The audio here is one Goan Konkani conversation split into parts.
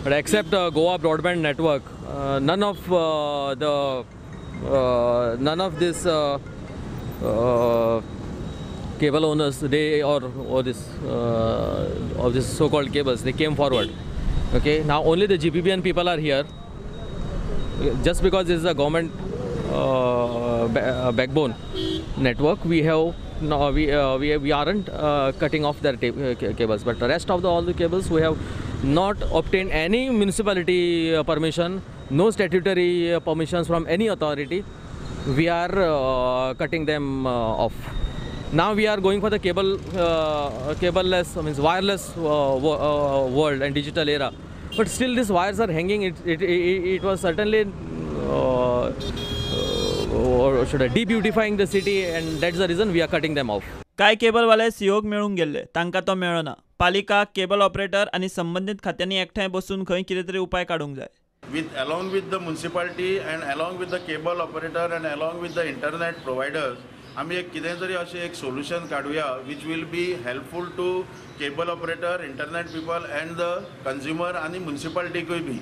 But except Goa Broadband Network, none of none of this cable owners, they or this of this so-called cables, they came forward. Okay, now only the GPBN people are here. Just because this is a government backbone network, we have no, we aren't cutting off their cables, but the rest of the all the cables we have not obtained any municipality permission, no statutory permissions from any authority. We are cutting them off. Now we are going for the cable, cableless, means wireless world and digital era. But still these wires are hanging. It was certainly or should I de-beautifying the city, and that's the reason we are cutting them off. कांय केबलवाले सीओक मेळूंक गेल्ले, तांकां तो मेळना. पालिका, केबल ऑपरेटर आनी संबंदीत खात्यांनी एकठांय बसून खंय कितें तरी उपाय काडूंक जाय. With along with the municipality and along with the cable operator and along with the internet providers, आमी एक कितें तरी अशें एक solution काडुया which will be helpful to cable operator, internet people and the consumer आनी मुन्सिपालिटीकूय बी,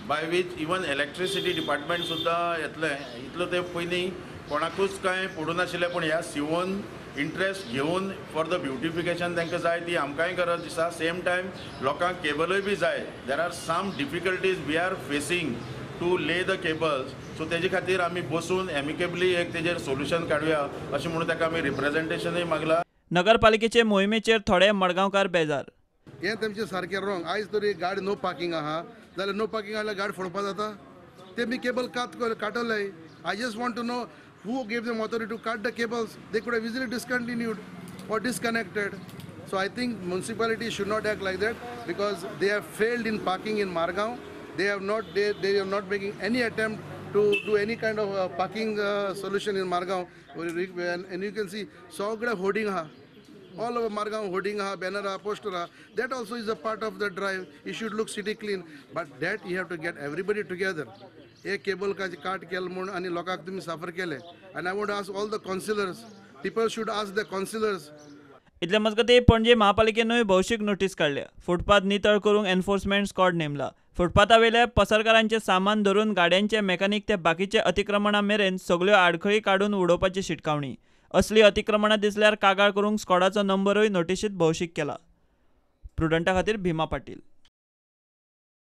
by which even electricity department सुद्दां येतलें. इतलो तें पयलीं कोणाकूच कांय पडूं नाशिल्लें, पूण ह्या सीओन इंट्रस्ट घेवन फॉर the beautification तांकां जाय ती आमकांय गरज दिसा. सेम टायम लोकांक केबलूय बी जाय. There are some difficulties we are facing to lay the cables, so तेजे खातीर आमी बसून एमिकेबली एक तेजेर सोल्युशन काडुया अशें म्हणून ताका आमी रिप्रेजेंटेशनूय मागला. नगरपालिकेचे मोहिमेचेर थोडे मडगांवकार बेजार. हें तेमचें सारकें रॉंग. आयज तरी गाडी नो पार्किंग आहा जाल्यार नो पार्किंग जाल्यार गाडी फोडपा जाता. तेमी केबल कात काटले. I just want to know who gave them authority to cut the cables. They could have easily discontinued or disconnected. So I think municipality should not act like that, because they have failed in parking in Margao. They have not, they are not making any attempt to do any kind of parking solution in Margao. And you can see सगळे hoarding ha, all over Margao hoarding ha, banner ha, poster ha. That also is a part of the drive. You should look city clean, but that you have to get everybody together. एक केबल काट केल म्हूण आनी लोकांक तुमी साफर केले. And I want ask all the councillors, people should ask the councillors. इतले मजगतीं पणजे महापालिकेनूय भौशीक नोटीस काडल्या. फुटपाथ नितळ करूंक एनफोर्समेंट स्क्वॉड नेमला. फुटपाथावेल्या पसरकारांचें सामान धरून गाड्यांचे मेकॅनिक ते बाकीचे अतिक्रमणा मेरेन सगल्यो आडखळी काडून उडोवपाची शिटकावणी. असली अतिक्रमणां दिसल्यार कागाळ करूंक स्क्वॉडाचो नंबरूय नोटिशींत भौशीक केला. प्रुडंटा खातीर भीमा पाटील.